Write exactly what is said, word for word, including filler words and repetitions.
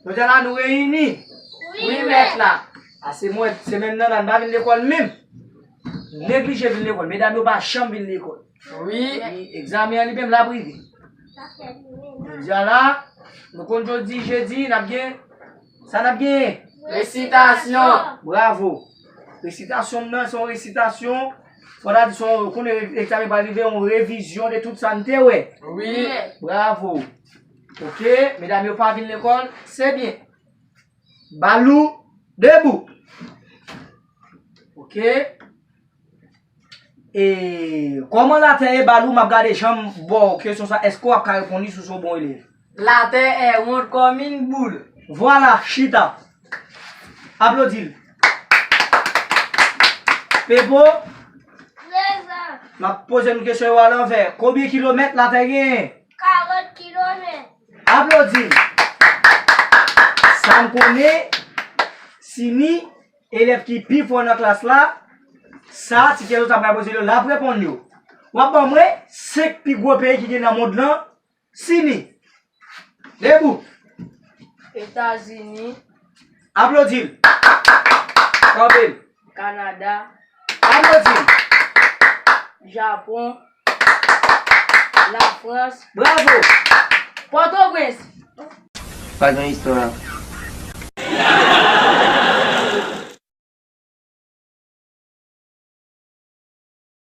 Jodi a la, nou reyini. Wi, mèt la. Ase mwen, semèn nan, la, n pa vin lekòl menm. Neglije vin lekòl. Medam yo pa janm vin lekòl. Wi. Egzamen an li menm l ap rive. Jodi a la, nou konn jodi, jedi, n ap gen. Sa n ap genyen? Resitasyon. Bravo. Resitasyon m nan, se yon resitasyon. Fò ta di, se yon, ou konnen, egzamen pral rive, yon revizyon de tout sa n te wè. Wi. Bravo. Ok, medam yo pa vin lekòl, se byen. Balou, debout. Ok. E kòman latè ye, Balou? M ap gade jan m ba w kesyon sa, èske w ap ka reponn li si w se yon bon elèv? Latè è wond kòm yn boul. Vwala, chita. Aplodi l. Pepo, prezan, m ap poze nou kesyon yo alanvè. Konbyen kilomèt latè genyen? Karant kilomèt. Aplodi l. Sa m konnen, Sini, elèv ki pi fò nan klas la, sa, ti kesyon sa m pral poze l yo, l ap reponn yo. W ap ban mwen senk pi gwo peyi ki gen nan mond lan, Sini. Debout. Etazini. Aplodi l. Kanpe l. Kanada. Aplodi l. Japon. Lafrans. Bravo. Pòtoprens. Pa gen istwa.